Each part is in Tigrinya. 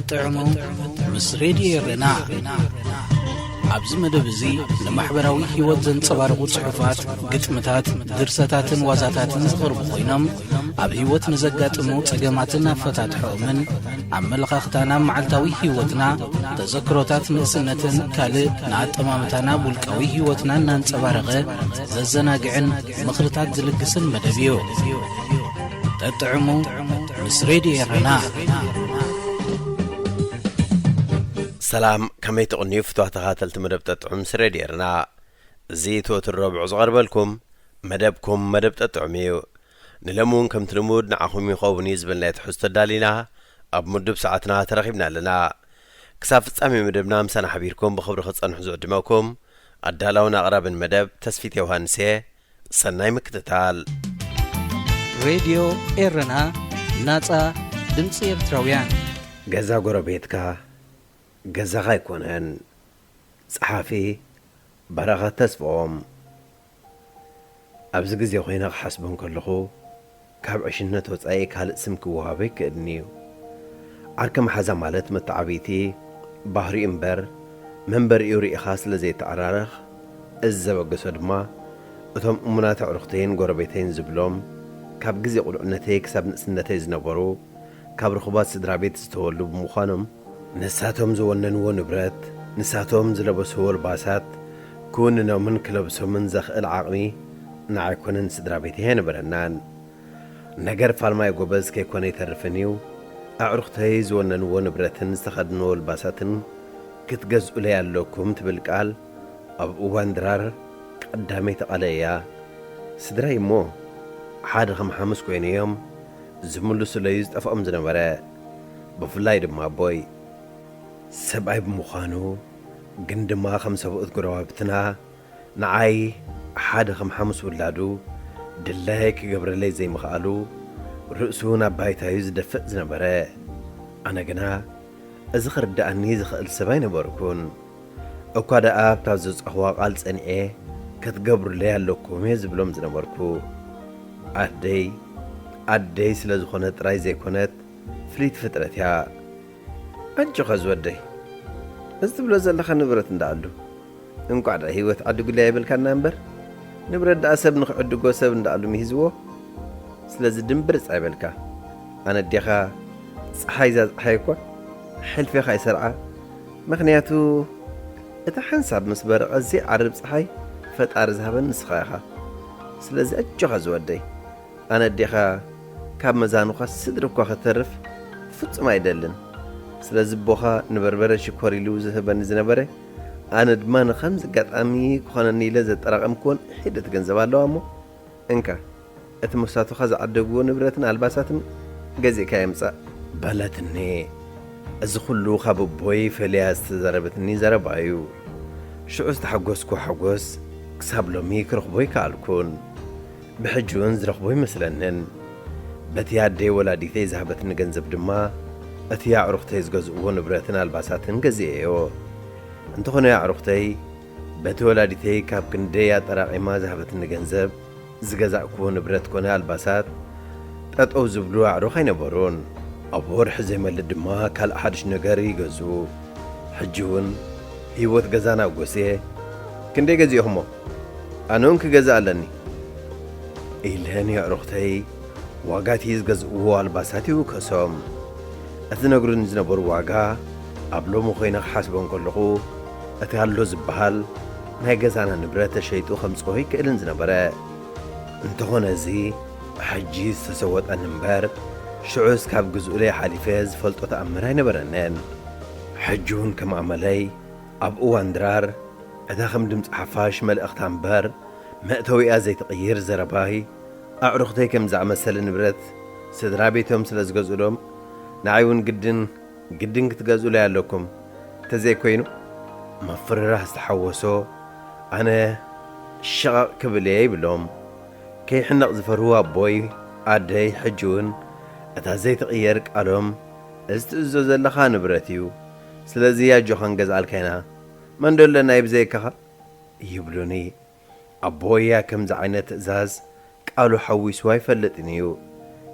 ጠጥዕሙ ምስ ሬድዮ ኤረና። ኣብዚ መደብ እዚ ንማሕበራዊ ህይወት ዘንጸባርቑ ጽሑፋት፣ ግጥምታት፣ ድርሰታትን ዋዛታትን ዝቐርቡ ኮይኖም፣ ኣብ ህይወት ንዘጋጥሙ ጸገማትን ኣፈታትሖኦምን፣ ኣመለኻኽታና ኣብ መዓልታዊ ህይወትና፣ ተዘክሮታት ንእስነትን ካልእ ንኣጠማምታና ኣብ ውልቃዊ ህይወትና እናንጸባረቐ ዘዘናግዕን ምኽርታት ዝልግስን መደብ እዩ። ጠጥዕሙ ምስ ሬድዮ ኤረና። ሰላም፣ ከመይ ትቕንዩ ፍትዋት ተኸታተልቲ መደብ ጠጥዑም ምስ ሬድዮ ኤረና? እዚ እቲ ወትሩ ረቡዕ ዝቐርበልኩም መደብኩም መደብ ጠጥዑም እዩ። ንሎሚ እውን ከምቲ ልሙድ ንዓኹም ይኸውን እዩ ዝበልናዮ ትሕዝቶ ኣዳሊና ኣብ ምዱብ ሰዓትና ተረኺብና ኣለና። ክሳብ ፍጻሜ መደብና ምሳና ሓቢርኩም ብኽብሪ ክትጸንሑ ዝዕድመኩም ኣዳላውን ኣቕራብን መደብ ተስፊት ዮሃንስ እየ። ሰናይ ምክትታል። ሬድዮ ኤረና፣ ናጻ ድምጺ ኤርትራውያን። ገዛ ጎረቤትካ ገዛኻ ኣይኮነን። ጸሓፊ በረኸት ተስፍኦም። ኣብዚ ግዜ ኮይነ ክሓስቦ እንከለኹ፣ ካብ ዕሽነት ወጻኢ ካልእ ስም ክወሃቦ ኣይክእልን እዩ። ዓርከ መሓዛ ማለት መተዓብይቲ ባህሪኡ እምበር መንበሪኡ ርኢኻ ስለ ዘይተዓራረኽ፣ እዚ ዘበገሶ ድማ እቶም እሙናት ኣዕሩኽተይን ጎረቤተይን ዝብሎም፣ ካብ ግዜ ቁልዕነተይ ክሳብ ንእስነተይ ዝነበሩ፣ ካብ ርኹባት ስድራ ቤት ዝተወልዱ ብምዃኖም፣ ንሳቶም ዝወነንዎ ንብረት፣ ንሳቶም ዝለበስዎ ኣልባሳት ክውንኖምን ክለብሶምን ዘኽእል ዓቕሚ ንዓይ ኮነ ንስድራ ቤተይ ኣይነበረናን። ነገር ፋልማይ ጎበዝ ከይኮነ ኣይተርፍን እዩ። ኣዕሩኽተይ ዝወነንዎ ንብረትን ዝተኸድንዎ ኣልባሳትን ክትገዝኡለይ ኣለኩም ትብል ቃል ኣብ እዋን ድራር ቀዳመይቲ ቃለይ እያ። ስድራይ እሞ ሓደ ከም ሓሙስ ኮይነ እዮም ዝምልሱለይ ዝጠፍኦም ዝነበረ። ብፍላይ ድማ ኣቦይ። ሰብኣይ ብምዃኑ፣ ግን ድማ ከም ሰብኡት ጎረባብትና ንዓይ ሓደ ከም ሓሙስ ውላዱ ድላየይ ክገብረለይ ዘይምኽኣሉ ርእሱ ናብ ባይታ እዩ ዝደፍእ ዝነበረ። ኣነ ግና እዚ ክርድኣኒ ዝኽእል ሰብ ኣይነበርኩን። እኳ ደኣ ኣብታ ዘውጻእኽዋ ቃል ጸኒዐ፣ "ክትገብሩለይ ኣለኩም እየ" ዝብሎም ዝነበርኩ። ኣደይ፣ ኣደይ ስለ ዝኾነት ጥራይ ዘይኮነት፣ ፍልይቲ ፍጥረት እያ። ኣጆኻ ዝወደይ፣ እዚ ትብሎ ዘለኻ ንብረት እንዳኣሉ፣ እንቋዕ ደኣ ህይወት ዓዲጉለይ ኣይበልካና እምበር፣ ንብረት ደኣ ሰብ ንኽዕድጎ ሰብ እንዳኣሉ ምሂዝዎ። ስለዚ ድምብርጽ ኣይበልካ። ኣነ ኣዴኻ፣ ጸሓይ እዛ ጸሓይ እኳ ሕልፌኻ ኣይሰርዓ። ምኽንያቱ፣ እታ ሓንሳብ ምስ በረቐት ዘይዓርብ ጸሓይ ፈጣሪ ዝሃበኒ ንስኻ ኢኻ። ስለዚ ኣጆኻ ዝወደይ፣ ኣነ ኣዴኻ ካብ መዛኑኻ ስድሪ እኳ ከተርፍ ፍጹም ኣይደልን። ስለዚ ኣቦኻ ንበርበረ ሽኮር ኢሉ ዝህበኒ ዝነበረ፣ ኣነ ድማ ንኸምዚ ኣጋጣሚ ክኾነኒ ኢለ ዘጠራቐምክወን ሒደት ገንዘብ ኣለዋ እሞ፣ እንካ፣ እቲ መሳቱኻ ዝዓደግዎ ንብረትን ኣልባሳትን ገዚእካዮ ምጻእ፣ በለትኒ። እዚ ኹሉ ካብ ኣቦይ ፈልያ ዝተዛረበትኒ ዘረባ እዩ። ሽዑ ዝተሓጎስኩ ሓጎስ ክሳብ ሎሚ ክረኽቦ ኣይከኣልኩን። ብሕጂ እውን ዝረኽቦ ኣይመስለንን። በቲ ኣደይ ወላዲተይ ዝሃበትኒ ገንዘብ ድማ እቲ ኣዕሩኽተይ ዝገዝእዎ ንብረትን ኣልባሳትን ገዚኤዮ። እንተኾነ ኣዕሩኽተይ በቲ ወላዲተይ ካብ ክንደይ ኣጠራቒማ ዝሃበትኒ ገንዘብ ዝገዛእክዎ ንብረት ኮነ ኣልባሳት ጠጠው ዝብሉ ኣዕሩኽ ኣይነበሩን። ኣብ ወርሒ ዘይመልእ ድማ ካልእ ሓድሽ ነገር ይገዝኡ። ሕጂ እውን ህይወት ገዛ ናብ ጎስየ፣ "ክንደይ ገዚእኹሞ? ኣነ እውን ክገዝእ ኣለኒ" ኢለን የዕሩኽተይ ዋጋ እቲ ዝገዝእዎ ኣልባሳት ይውከሶም። እቲ ዝነግሩኒ ዝነበሩ ዋጋ ኣብ ሎሚ ኮይነ ክሓስቦ እንከለኹ፣ እቲ ኣሎ ዝበሃል ናይ ገዛና ንብረት ተሸይጡ ከምጽኦ ኣይክእልን ዝነበረ። እንተኾነ እዚ ሕጂ ዝተሰወጠኒ እምበር፣ ሽዑስ ካብ ግዝኡለይ ሓሊፈ ዝፈልጦ ተኣምር ኣይነበረንን። ሕጂ እውን ከም ኣመለይ ኣብ እዋን ድራር እታ ከም ድምጺ ሓፋሽ መልእኽታ እምበር መእተዊኣ ዘይትቕይር ዘረባይ፣ ኣዕሩኽተይ ከም ዝኣመሰለ ንብረት ስድራ ቤቶም ስለ ዝገዝኡሎም፣ ንዓይ እውን ግድን፣ ግድን ክትገዝኡለይ ኣለኩም፣ እንተዘይኮይኑ ምፍርራህ ዝተሓወሶ ኣነ ሸቓቕ ክብል እየ ይብሎም። ከይሕነቕ ዝፈርሁ ኣቦይ፣ ኣደይ፣ ሕጂ እውን እታ ዘይትቕየር ቃሎም፣ "እዚ ትእዝዞ ዘለኻ ንብረት እዩ፣ ስለዚ ኣጆኻ ክንገዝኣልካ ኢና፣ መን ዶ ኣለና እዩ ብዘይካኻ?" ይብሉኒ። ኣቦያ ከምዚ ዓይነት ትእዛዝ ቃሉ ሓዊሱ ኣይፈልጥን እዩ።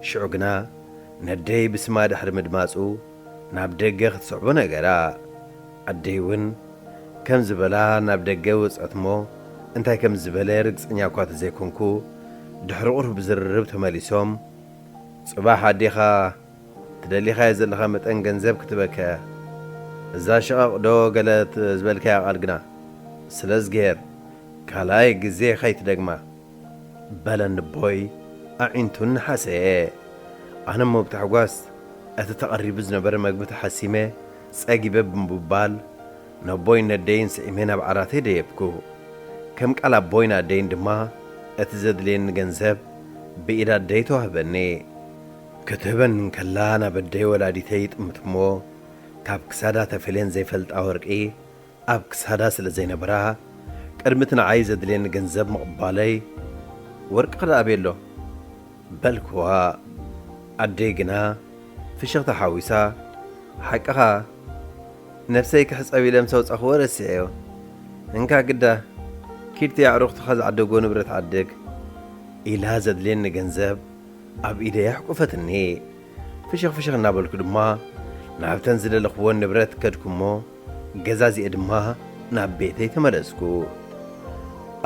ሽዑ ግና ነደይ ብስማ ድሕሪ ምድማጹ፣ ናብ ደገ ክትስዕቦ ነገራ። ኣደይ እውን ከም ዝበላ ናብ ደገ ወጸት እሞ፣ እንታይ ከም ዝበለ ርግጸኛ እኳ ተዘይኮንኩ፣ ድሕሪ ቁሩብ ዝርርብ ተመሊሶም፣ "ጽባሕ ኣዴኻ ትደሊኻዮ ዘለኻ መጠን ገንዘብ ክትበከ፣ እዛ ሽቓቕ ዶ ገለ ት-፣ ዝበልካያ ቃል ግና ስለ ዝገየር ካልኣይ ግዜ ከይትደግማ" በለኒ ኣቦይ ኣዒንቱ እናሓሰየ። ኣነ እሞ ብታሕጓስ እቲ ተቐሪቡ ዝነበረ መግቢ ተሓሲመ ጸጊበ ብምባል፣ ነቦይን ነደይን ስዒመ ናብ ዓራተይ ደየብኩ። ከም ቃል ኣቦይን ኣደይን ድማ እቲ ዘድልየኒ ገንዘብ ብኢድ ኣደይ ተዋህበኒ። ክትህበኒ እንከላ ናብ ኣደይ ወላዲተይ ይጥምት እሞ፣ ካብ ክሳዳ ተፈልየን ዘይፈልጣ ወርቂ ኣብ ክሳዳ ስለ ዘይነበራ፣ ቅድሚ እቲ ንዓይ ዘድልየኒ ገንዘብ ምቕባለይ፣ "ወርቅኺ ደኣ ኣበይ ኣሎ?" በልክዋ። ኣደይ ግና ፍሽኽታ ሓዊሳ፣ "ሓቅኻ፣ ነብሰይ ክሕጸብ ኢለ ምስ ኣውጻኽዎ ረሲዐዮ። እንካ ግዳ፣ ኪድቲ ኣዕሩኽትኻ ዝዓደጎ ንብረት ዓድግ" ኢላ ዘድልየኒ ገንዘብ ኣብ ኢደይ ኣሕቁፈትኒ። ፍሽኽ ፍሽኽ እናበልኩ ድማ ናብተን ዝደለኽወን ንብረት ከድኩ እሞ፣ ገዛዚኤ ድማ ናብ ቤተይ ተመለስኩ።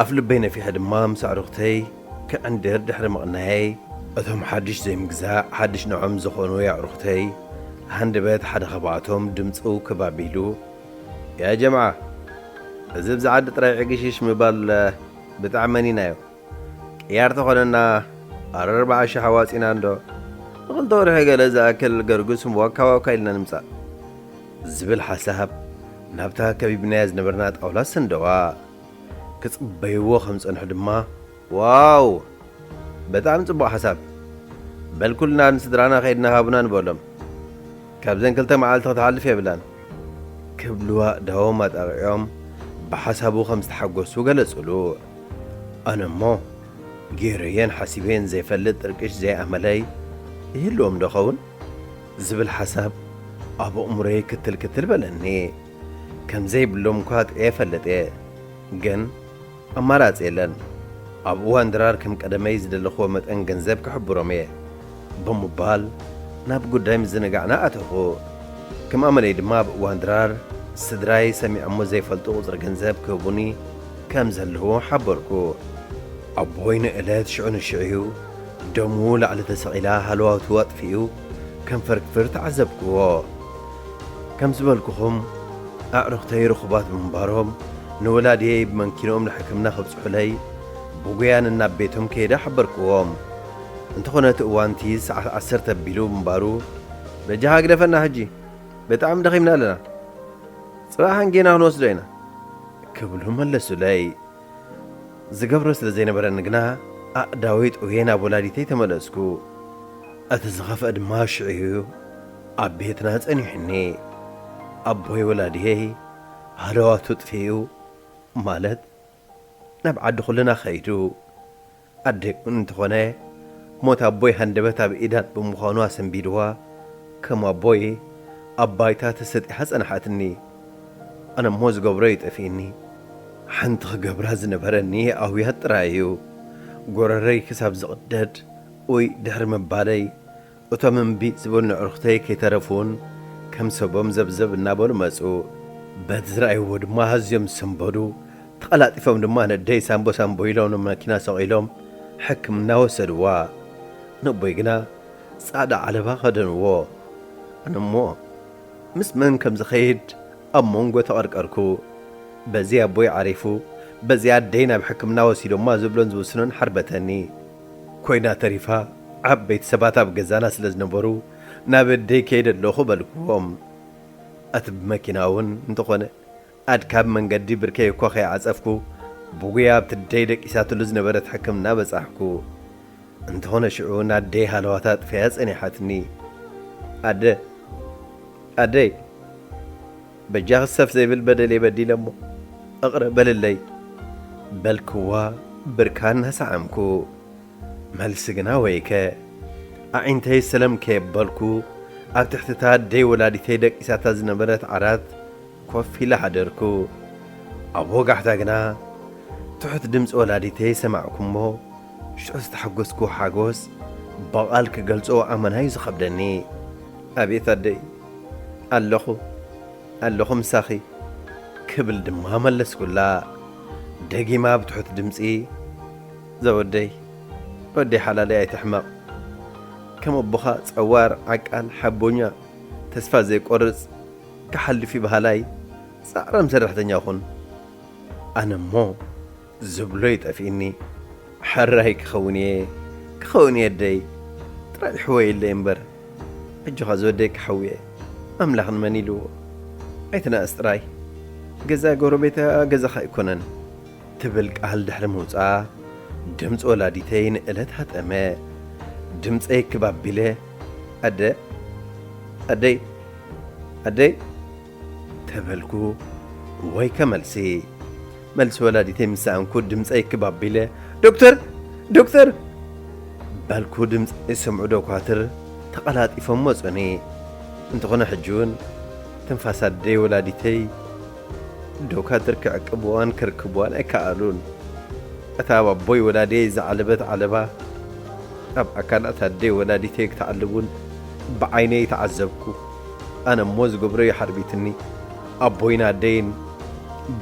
ኣፍ ልበይ ነፊሐ ድማ ምስ ኣዕሩኽተይ ክዕንድር ድሕሪ ምቕናየይ፣ እቶም ሓድሽ ዘይምግዛእ ሓድሽ ንዖም ዝኾኑ የዕሩኽተይ ሃንደበት ሓደ ካብኣቶም ድምፁ ክብ ኣቢሉ፣ "ያ ጀምዓ፣ እዚ ብዚ ዓዲ ጥራይ ዕግሽሽ ምባል ብጣዕሚ መኒናዮ። ቅያር ተኾነና ኣርባዓ ሽሕ ኣዋፂና እንዶ ንኽልተ ወርሒ ገለ ዝኣክል ገርጉስ ዋካ ዋካ ኢልና ንምፃእ" ዝብል ሓሳብ ናብታ ከቢብናያ ዝነበርና ጣውላ ሰንደዋ። ክጽበይዎ ከም ጸንሑ ድማ፣ "ዋው! ብጣዕሚ ጽቡቕ ሓሳብ። በል ኩልና ንስድራና ከይድና ሃቡና ንበሎም። ካብዘን ክልተ መዓልቲ ክትሓልፍ የብላን" ክብሉ ኣእዳዎም ኣጣቒዖም ብሓሳቡ ከም ዝተሓጎሱ ገለጹሉ። ኣነ እሞ ገይረየን ሓሲበየን ዘይፈልጥ ጥርቅሽ ዘይኣመለይ ይህልዎም ዶ ኸውን? ዝብል ሓሳብ ኣብ ኣእምሮይ ክትል ክትል በለኒ። ከም ዘይብሎም እኳ ጥየ እፈልጥ እየ፣ ግን ኣማራጺ የለን። ኣብ እዋን ድራር ከም ቀደመይ ዝደለኽዎ መጠን ገንዘብ ክሕብሮም እየ ብምባል ናብ ጉዳይ ምዝንጋዕና ኣተኹ። ከም ኣመለይ ድማ ኣብ እዋን ድራር ስድራይ ሰሚዖሞ ዘይፈልጡ ቁጽሪ ገንዘብ ክህቡኒ ከም ዘለዉ ሓበርኩ። ኣቦይ ንእለት ሽዑ ንሽዑ እዩ ደሙ ላዕሊ ተሰቒላ ሃለዋቱ ኣጥፊኡ ከም ፈርክፍር ተዓዘብክዎ። ከም ዝበልኩኹም ኣዕሩኽተይ ርኹባት ብምንባሮም ንወላድየይ ብመንኪኖም ንሕክምና ከብጽሑለይ ብጉያን ናብ ቤቶም ከይደ ሓበርክዎም። እንተኾነ እቲ እዋንቲ ሰዓት ዓሰርተ ኣቢሉ ምንባሩ፣ "በጃኻ ግደፈና ሕጂ፣ ብጣዕሚ ደኺምና ኣለና። ጽባሕ ሃንጌና ክንወስዶ ኢና" ክብሉ መለሱለይ። ዝገብሮ ስለ ዘይነበረኒ ግና ኣእዳወይ ጠውየ ናብ ወላዲተይ ተመለስኩ። እቲ ዝኸፍአ ድማ ሽዑ እዩ ኣብ ቤትና ጸኒሑኒ። ኣቦይ ወላዲየይ ሃለዋቱ ጥፊኡ፣ ማለት ናብ ዓዲ ኩልና ከይዱ። ኣደይ እውን እንተኾነ ሞት ኣቦይ ሃንደበት ኣብ ኢዳን ብምዃኑ ኣሰንቢድዋ፣ ከም ኣቦይ ኣብ ባይታ ተሰጢሓ ጸንሓትኒ። ኣነ እሞ ዝገብሮ ይጠፍእኒ። ሓንቲ ክገብራ ዝነበረኒ ኣውያት ጥራይ እዩ። ጎረረይ ክሳብ ዝቕደድ ወይ ድሕሪ ምባለይ፣ እቶም እምቢ ዝበሉ ንዕሩኽተይ ከይተረፉን ከም ሰቦም ዘብዘብ እናበሉ መጹ። በቲ ዝረኣይዎ ድማ ኣዝዮም ዝሰንበዱ። ተቐላጢፎም ድማ ነደይ ሳምቦ ሳምቦ ኢሎም ንመኪና ሰቒሎም ሕክምና ወሰድዋ። ነቦይ ግና ጻዕዳ ዓለባ ከደንዎ። ኣነ እሞ ምስ መን ከም ዝኸይድ ኣብ መንጎ ተቐርቀርኩ። በዚ ኣቦይ ዓሪፉ፣ በዚ ኣደይ ናብ ሕክምና ወሲዶማ ዝብሎን ዝውስኖን ሓርበተኒ። ኮይና ተሪፋ፣ ዓበይቲ ሰባት ኣብ ገዛና ስለ ዝነበሩ፣ "ናብ ኣደይ ከይደ ኣለኹ" በልክዎም። እቲ ብመኪና እውን እንተኾነ ኣድካቢ መንገዲ ብርከይ እኳ ከይዓጸፍኩ፣ ብጉያ ኣብቲ ኣደይ ደቂሳትሉ ዝነበረት ሕክምና በጻሕኩ። እንተኾነ ሽዑ ናደይ ሃለዋታ ኣጥፊኣ ጸኒሓትኒ። "ኣደ፣ ኣደይ፣ በጃኺ ሰፍ ዘይብል በደል እየ በዲለ እሞ፣ እቕረ በልለይ" በልክዋ ብርካ እናሰዓምኩ። መልሲ ግና ወይከ፣ ኣዒንተይ ሰለም ከየበልኩ፣ ኣብ ትሕቲ እታ ኣደይ ወላዲተይ ደቂሳታ ዝነበረት ዓራት ኮፍ ኢለ ሓደርኩ። ኣብ ወጋሕታ ግና ትሑት ድምፂ ወላዲተይ ሰማዕኩ እሞ፣ ሽዑ ዝተሓጎስኩ ሓጎስ ብቓል ክገልጾ ኣመና እዩ ዝኸብደኒ። ኣቤት ኣደይ፣ ኣለኹ፣ ኣለኹ ምሳኺ ክብል ድማ መለስኩላ። ደጊማ ብትሑት ድምጺ፣ ዘወደይ፣ ወደይ ሓላለይ ኣይትሕመቕ። ከም ኣቦኻ ጸዋር፣ ዓቃል፣ ሓቦኛ፣ ተስፋ ዘይቆርጽ፣ ክሓልፍ እዩ በሃላይ፣ ጻዕራም ሰራሕተኛ ኩን። ኣነ እሞ ዝብሎ ይጠፍእኒ። ሕራይ ክኸውን እየ፣ ክኸውን እየ ኣደይ። ጥራይ ሕወየለይ እምበር። ኣጆኻ ዝወደይ ክሓውየ። ኣምላኽ ንመን ኢልዎ? ኣይትነኣስ ጥራይ። ገዛ ጎረቤታ ገዛኻ ኣይኮነን። ትብል ቃል ድሕሪ ምውጻኣ፣ ድምጺ ወላዲተይ ንእለት ሃጠመ። ድምጸይ ክብ ኣቢለ፣ ኣደ፣ ኣደይ፣ ኣደይ፣ ተበልኩ። ወይ ከመልሲ። መልሲ ወላዲተይ ምስ ሰኣንኩ ድምጸይ ክብ ኣቢለ፣ ዶክተር! ዶክተር! በልኩ። ድምጸይ ዝሰምዑ ዶኳትር ተቐላጢፎም መጹኒ። እንተኾነ ሕጂ እውን ትንፋስ ኣደይ ወላዲተይ ዶካትር ክዕቅብዋን ክርክብዋን ኣይከኣሉን። እታ ኣብ ኣቦይ ወላዲየይ ዝዓለበት ዓለባ፣ ኣብ ኣካላት ኣደይ ወላዲተይ ክትዓልብ እውን ብዓይነይ ተዓዘብኩ። ኣነ እሞ ዝገብሮ እዩ ሓርቢትኒ። ኣቦይን ኣደይን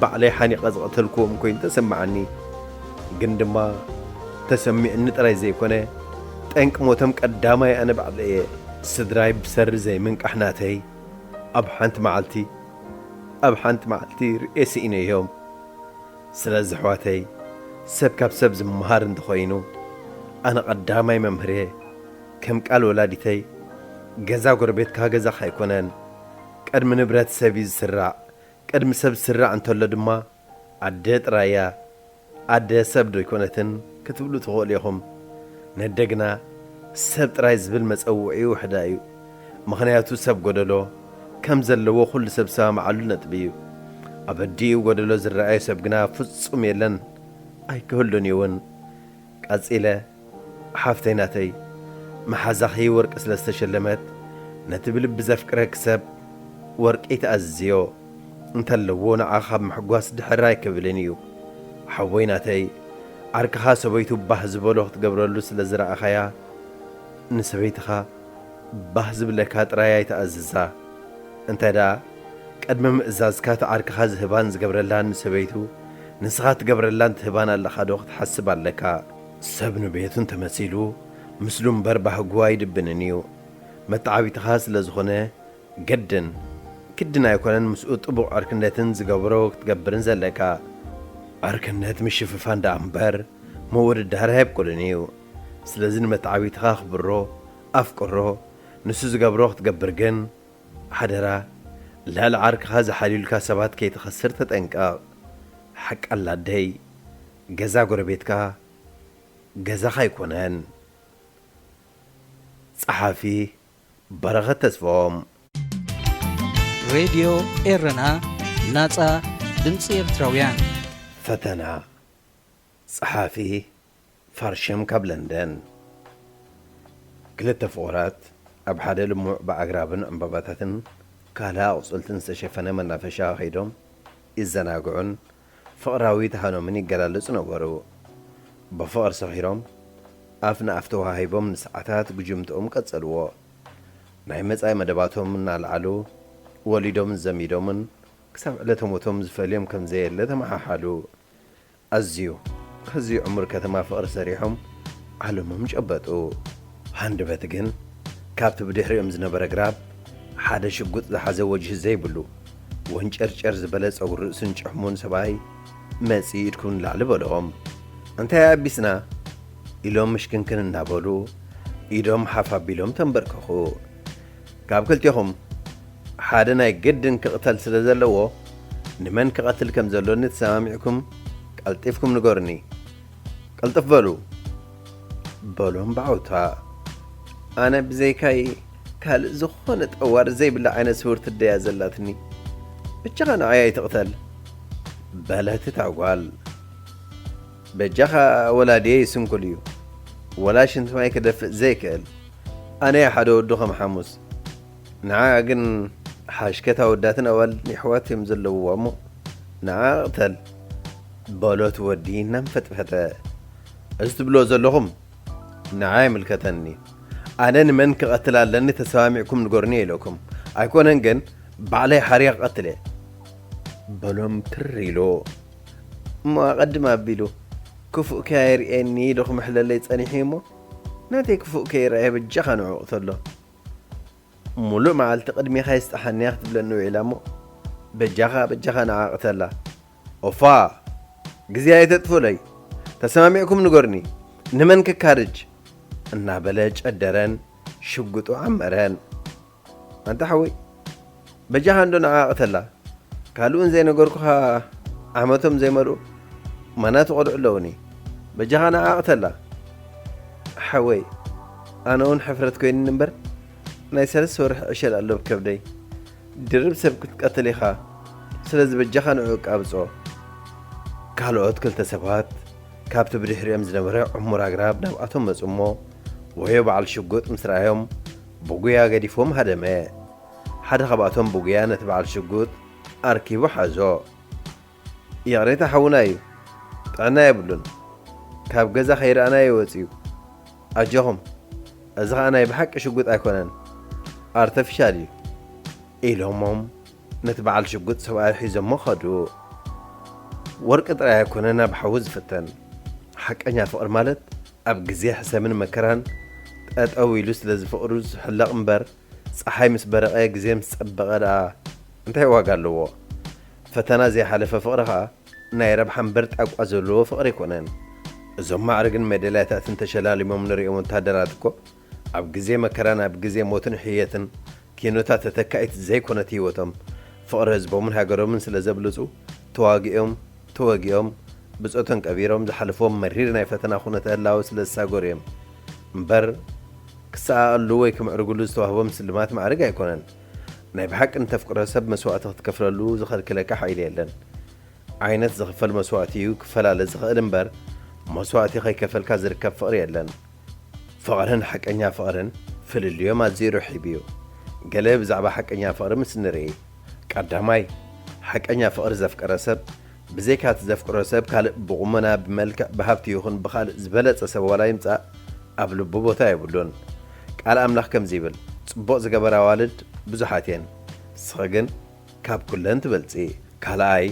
ባዕለይ ሓኒቐ ዝቐተልክዎም ኮይኑ ተሰማዓኒ። ግን ድማ ተሰሚዕኒ ጥራይ ዘይኮነ፣ ጠንቂ ሞቶም ቀዳማይ ኣነ ባዕለይ እየ። ስድራይ ብሰሪ ዘይምንቃሕ ናተይ፣ ኣብ ሓንቲ መዓልቲ፣ ኣብ ሓንቲ መዓልቲ ርእየ ስኢነዮም። ስለዚ ኣሕዋተይ፣ ሰብ ካብ ሰብ ዝመሃር እንተኾይኑ፣ ኣነ ቀዳማይ መምህር እየ። ከም ቃል ወላዲተይ፣ ገዛ ጎረቤትካ ገዛኻ ኣይኮነን። ቅድሚ ንብረት ሰብ እዩ ዝስራዕ፣ ቅድሚ ሰብ ዝስራዕ እንተሎ ድማ ኣደ ጥራይ እያ። ኣደ ሰብ ዶ ኣይኮነትን ክትብሉ ትኽእሉ ኢኹም። ነደ ግና ሰብ ጥራይ ዝብል መጸውዒኡ ውሕዳ እዩ። ምኽንያቱ ሰብ ጎደሎ ከም ዘለዎ ኩሉ ሰብ ዝሰማምዓሉ ነጥቢ እዩ። ኣብ ኣዲኡ ጎደሎ ዝረኣዮ ሰብ ግና ፍጹም የለን፣ ኣይክህሉን እዩ እውን። ቀጺለ፣ ሓፍተይ ናተይ፣ መሓዛኺ ወርቂ ስለ ዝተሸለመት፣ ነቲ ብልቢ ዘፍቅረኪ ሰብ ወርቂ ትኣዝዝዮ እንተለዎ፣ ንዓኻ ካብ ምሕጓስ ድሕር ኣይክብልን እዩ። ሓወይ ናተይ፣ ዓርክኻ ሰበይቱ ባህ ዝበሎ ክትገብረሉ ስለ ዝረኣኻያ፣ ንሰበይትኻ ባህ ዝብለካ ጥራይ ኣይትኣዝዛ። እንታይ ደኣ፣ ቅድሚ ምእዛዝካ እቲ ዓርክኻ ዝህባን ዝገብረላን ንሰበይቱ፣ ንስኻ ትገብረላን ትህባን ኣለኻ ዶ ክትሓስብ ኣለካ። ሰብ ንቤቱ እንተመሲሉ፣ ምስሉ እምበር ባህጉ ኣይድብንን እዩ። መተዓቢትኻ ስለ ዝኾነ፣ ግድን፣ ግድን ኣይኮነን ምስኡ ጥቡቕ ዕርክነትን ዝገብሮ ክትገብርን ዘለካ። ዕርክነት ምሽፍፋን ደኣ እምበር፣ ምውድዳር ኣየብቁልን እዩ። ስለዚ ንመተዓቢትኻ ኣኽብሮ፣ ኣፍቅሮ፣ ንሱ ዝገብሮ ክትገብር ግን፣ ሓደራ፣ ልዕሊ ዓርክኻ ዝሓልዩልካ ሰባት ከይትኸስር ተጠንቀቕ። ሓቂ ኣላ ኣደይ፣ ገዛ ጎረቤትካ ገዛኻ ኣይኮነን። ጸሓፊ፣ በረኸት ተስፎም። ሬድዮ ኤረና፣ ናጻ ድምጺ ኤርትራውያን። ፈተና። ጸሓፊ፣ ፋርሸም ካብ ለንደን። ክልተ ፍቑራት ኣብ ሓደ ልሙዕ ብኣግራብን ዕምባባታትን ካልእ ኣቑጽልትን ዝተሸፈነ መናፈሻ ከይዶም ይዘናግዑን ፍቕራዊ ተሃኖምን ይገላለጹ ነበሩ። ብፍቕሪ ሰኺሮም ኣፍ ንኣፍ ተወሃሂቦም ንሰዓታት ጉጅምትኦም ቀጸልዎ። ናይ መጻኢ መደባቶም እናልዓሉ ወሊዶምን ዘሚዶምን ክሳብ ዕለተ ሞቶም ዝፈልዮም ከም ዘየለ ተመሓሓሉ። ኣዝዩ ህዝዩ ዕሙር ከተማ ፍቕሪ ሰሪሖም ዓለሞም ጨበጡ። ሃንደበት ግን ካብቲ ብድሕሪኦም ዝነበረ ግራብ ሓደ ሽጉጥ ዝሓዘ ወጅሂ ዘይብሉ ወንጨርጨር ዝበለ ጸጉሪ ርእሱን ጭሕሙን ሰብኣይ መጺኡ ኢድኩም ንላዕሊ በልኦም። እንታይ ኣቢስና ኢሎም ምሽክንክን እናበሉ ኢዶም ሓፍ ኣቢሎም ተንበርከኹ። ካብ ክልቴኹም ሓደ ናይ ግድን ክቕተል ስለ ዘለዎ ንመን ክቐትል ከም ዘሎኒ ተሰማሚዕኩም ቀልጢፍኩም ንገሩኒ። ቅልጥፍ በሉ በሎም ብዓውታ። ኣነ ብዘይካይ ካልእ ዝኾነ ጠዋሪ ዘይብላ ዓይነት ስውርቲ ኣደ እያ ዘላትኒ። በጃኻ ንዓይ ኣይትቕተል በለት እታ ጓል። በጃኻ ወላዲየይ ስንኩል እዩ ወላ ሽንቲ ማይ ክደፍእ ዘይክእል። ኣነ እየ ሓደ ወዱ ከም ሓሙስ። ንዓ ግን ሓሽከት ኣወዳትን ኣዋልድን የሕዋት እዮም ዘለውዋ እሞ ንዓ ቅተል በሎ እቲ ወዲ እናንፈጥፈጠ። እዚ ትብልዎ ዘለኹም ንዓ ኣይምልከተንን እዩ። ኣነ ንመን ክቐትል ኣለኒ ተሰማሚዕኩም ንገሩኒ ኢለኩም ኣይኮነን ግን ባዕለይ ሓሪያ ክቐትል እየ በሎም ትር ኢሉ። እሞ ኣቐድም ኣቢሉ ክፉእ ከያይርእየኒ ኢሉ ክምሕለለይ ጸኒሑ እዩ እሞ ናተይ ክፉእ ከይረኣየ በጃኻ ንዑ ቅተሎ። ሙሉእ መዓልቲ ቅድሜኻ ይስጥሓንያ ክትብለኒ ውዒላ እሞ በጃኻ በጃኻ ንዓ ቅተላ። ኦፋ ግዜ ኣይተጥፉለይ፣ ተሰማሚዕኩም ንገሩኒ ንመን ክካርጅ እናበለ ጨደረን ሽጉጡ ዓመረን። ኣንታ ሓወይ በጃኻ እንዶ ንዓ ቅተላ። ካልኡን ዘይነገርኩኻ ዓመቶም ዘይመልኡ ማናቱ ቆልዑ ኣለውኒ። በጃኻ ንዓ ቅተላ። ሓወይ ኣነ እውን ሕፍረት ኮይኑኒ እምበር ናይ ሰለስተ ወርሒ ዕሸል ኣሎ ኣብ ከብደይ። ድርብ ሰብ ክትቀትል ኢኻ። ስለዚ በጃኻ ንዑ ቃብጾ። ካልኦት ክልተ ሰባት ካብቲ ብድሕሪኦም ዝነበረ ዕሙር ኣግራብ ናብኣቶም መጹ እሞ ወዮ በዓል ሽጉጥ ምስ ረኣዮም ብጉያ ገዲፍዎም ሃደመ። ሓደ ካብኣቶም ብጉያ ነቲ በዓል ሽጉጥ ኣርኪቡ ሓዞ። ይቕሬታ ሓውና እዩ፣ ጥዕና የብሉን፣ ካብ ገዛ ከይረኣናዮ ወጺኡ። ኣጆኹም፣ እዚ ኸኣ ናይ ብሓቂ ሽጉጥ ኣይኮነን፣ ኣርተፊሻል እዩ ኢሎሞም ነቲ በዓል ሽጉጥ ሰብኣይ ሒዞሞ ኸዱ። ወርቂ ጥራይ ኣይኮነን ኣብ ሓዊ ዝፍተን። ሓቀኛ ፍቕሪ ማለት ኣብ ግዜ ሕሰምን መከራን ጠጠው ኢሉ ስለ ዝፍቕሩ ዝሕለቕ እምበር ጸሓይ ምስ በረቐ ግዜ ምስ ጸበቐ ደኣ እንታይ ዋጋ ኣለዎ? ፈተና ዘይሓለፈ ፍቕሪ ኸኣ ናይ ረብሓ እምበር ጣቋ ዘለዎ ፍቕሪ ኣይኮነን። እዞም ማዕርግን ሜዳልያታትን ተሸላሊሞም ንርእዮም ወታደራት እኮ ኣብ ግዜ መከራን ኣብ ግዜ ሞትን ሕየትን ኪኖታ ተተካኢት ዘይኮነት ህይወቶም ፍቕሪ ህዝቦምን ሃገሮምን ስለ ዘብልጹ ተዋጊኦም ተወጊኦም ብጾቶም ቀቢሮም ዝሓለፍዎም መሪር ናይ ፈተና ኩነተ ህላወ ስለ ዝሳገሩ እዮም እምበር ክሰኣኣሉ ወይ ክምዕርግሉ ዝተዋህቦም ስልማት ማዕርግ ኣይኮነን። ናይ ብሓቂ ንተፍቅሮ ሰብ መስዋእቲ ክትከፍለሉ ዝኸልክለካ ሓይሊ የለን። ዓይነት ዝኽፈል መስዋእቲ እዩ ክፈላለ ዝኽእል እምበር መስዋእቲ ከይከፈልካ ዝርከብ ፍቕሪ የለን። ፍቕርን ሓቀኛ ፍቕርን ፍልልዮም ኣዝዩ ርሒብ እዩ። ገለ ብዛዕባ ሓቀኛ ፍቕሪ ምስ ንርኢ፣ ቀዳማይ፣ ሓቀኛ ፍቕሪ ዘፍቀረ ሰብ ብዘይካ እቲ ዘፍቅሮ ሰብ ካልእ ብቑመና፣ ብመልክዕ፣ ብሃብቲ ይኹን ብኻልእ ዝበለጸ ሰብ ዋላ ይምጻእ ኣብ ልቡ ቦታ የብሉን። ቃል ኣምላኽ ከምዚ ይብል፣ ጽቡቕ ዝገበራ ኣዋልድ ብዙሓት እየን፣ ንስኺ ግን ካብ ኩለን ትበልጺ። ካልኣይ፣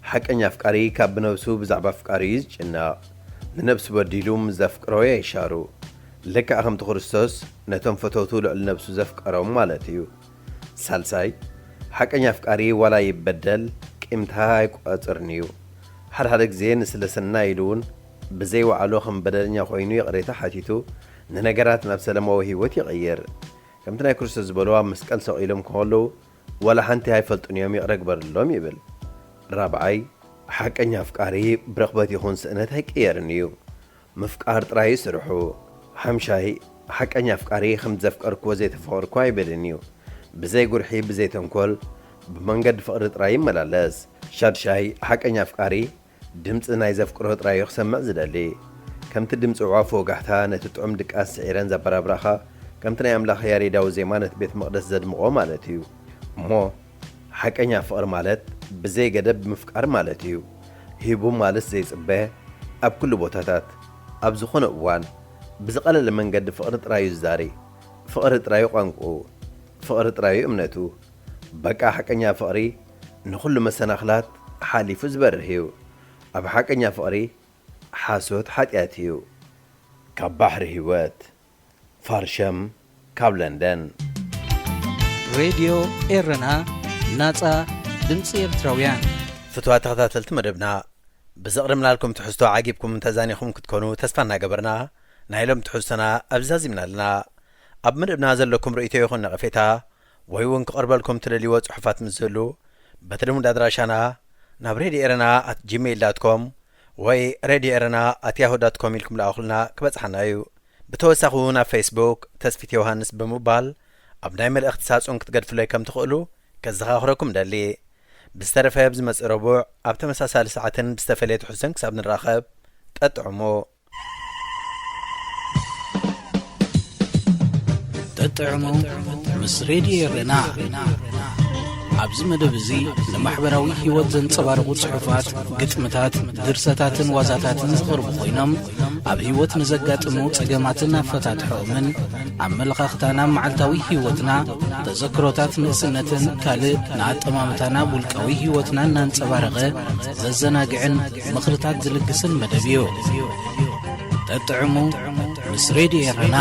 ሓቀኛ ኣፍቃሪ ካብ ብነብሱ ብዛዕባ ኣፍቃሪኡ እዩ ዝጭነቕ። ንነብሱ በዲሉ ምስ ዘፍቅሮ የይሻሩ። ልክዕ ከምቲ ክርስቶስ ነቶም ፈተውቱ ልዕሊ ነብሱ ዘፍቀሮም ማለት እዩ። ሳልሳይ፣ ሓቀኛ ኣፍቃሪ ዋላ ይበደል ቂምታ ኣይቆጽርን እዩ። ሓደ ሓደ ግዜ ንስለ ሰናይ ኢሉ እውን ብዘይ ዋዕሎ ከም በደለኛ ኮይኑ ይቕሬታ ሓቲቱ ንነገራት ናብ ሰላማዊ ህይወት ይቕይር። ከምቲ ናይ ክርስቶስ ዝበሎ ኣብ መስቀል ሰቕ ኢሎም ከለዉ ዋላ ሓንቲ ኣይፈልጡን እዮም ይቕረ ግበርሎም ይብል። ራብዓይ፣ ሓቀኛ ኣፍቃሪ ብረኽበት ይኹን ስእነት ኣይቅየርን እዩ። ምፍቃር ጥራይ እዩ ስርሑ። ሓምሻይ፣ ሓቀኛ ኣፍቃሪ ከም ዘፍቀርክዎ ዘይተፈቐርኩ ኣይብልን እዩ። ብዘይ ጉርሒ፣ ብዘይ ተንኮል፣ ብመንገዲ ፍቕሪ ጥራይ ይመላለስ። ሻድሻይ፣ ሓቀኛ ኣፍቃሪ ድምጺ ናይ ዘፍቅሮ ጥራይ እዩ ክሰምዕ ዝደሊ። ከምቲ ድምጺ ኣዕዋፍ ወጋሕታ ነቲ ጥዑም ድቃስ ስዒረን ዘበራብራኻ፣ ከምቲ ናይ ኣምላኽ ያሬዳዊ ዜማ ነቲ ቤት መቕደስ ዘድምቖ ማለት እዩ። እሞ ሓቀኛ ፍቕሪ ማለት ብዘይ ገደብ ምፍቃር ማለት እዩ። ሂቡ ማለት ዘይጽበ፣ ኣብ ኩሉ ቦታታት፣ ኣብ ዝኾነ እዋን፣ ብዝቐለለ መንገዲ ፍቕሪ ጥራይ እዩ ዝዛሪ። ፍቕሪ ጥራይ እዩ ቋንቋኡ። ፍቕሪ ጥራይ እዩ እምነቱ። በቃ ሓቀኛ ፍቕሪ ንኹሉ መሰናኽላት ሓሊፉ ዝበርህ እዩ። ኣብ ሓቀኛ ፍቕሪ ሓሶት ሓጢኣት እዩ። ካብ ባሕሪ ህይወት። ፋርሸም ካብ ለንደን። ሬድዮ ኤረና፣ ናጻ ድምጺ ኤርትራውያን። ፍትዋት ተኸታተልቲ መደብና፣ ብዘቕረብናልኩም ትሕዝቶ ዓጊብኩም ተዛኒኹም ክትኮኑ ተስፋ እናገበርና፣ ናይ ሎም ትሕዝቶና ኣብዚ ዛዚምና ኣለና። ኣብ መደብና ዘለኩም ርእይቶ ይኹን ነቐፌታ፣ ወይ እውን ክቐርበልኩም ትደልይዎ ጽሑፋት ምስ ዝህሉ፣ በቲ ልሙድ ኣድራሻና ናብ ሬድዮ ኤረና ኣት ጂሜይል ዳት ኮም ወይ ሬድዮ ኤረና ኣት ያሁ ዳት ኮም ኢልኩም ለኣኹልና ክበጽሓና እዩ። ብተወሳኺ እውን ኣብ ፌስቡክ ተስፊት ዮሃንስ ብምባል ኣብ ናይ መልእኽቲ ሳጹን ክትገድፉለይ ከም ትኽእሉ ከዘኻኽረኩም ደሊ። ብዝተረፈ ኣብ ዝመጽእ ረቡዕ ኣብ ተመሳሳሊ ሰዓትን ብዝተፈለየ ትሕዝቶን ክሳብ ንራኸብ፣ ጠጥዕሙ። ጠጥዕሙ ምስ ሬድዮ ኤረና። ኣብዚ መደብ እዚ ንማሕበራዊ ህይወት ዘንጸባርቑ ጽሑፋት፣ ግጥምታት፣ ድርሰታትን ዋዛታትን ዝቐርቡ ኮይኖም፣ ኣብ ህይወት ንዘጋጥሙ ጸገማትን ኣፈታትሖኦምን፣ ኣመለኻኽታና ኣብ መዓልታዊ ህይወትና፣ ተዘክሮታት ንእስነትን ካልእ ንኣጠማምታና ኣብ ውልቃዊ ህይወትና እናንጸባረቐ ዘዘናግዕን ምኽርታት ዝልግስን መደብ እዩ። ጠጥዕሙ ምስ ሬድዮ ኤረና።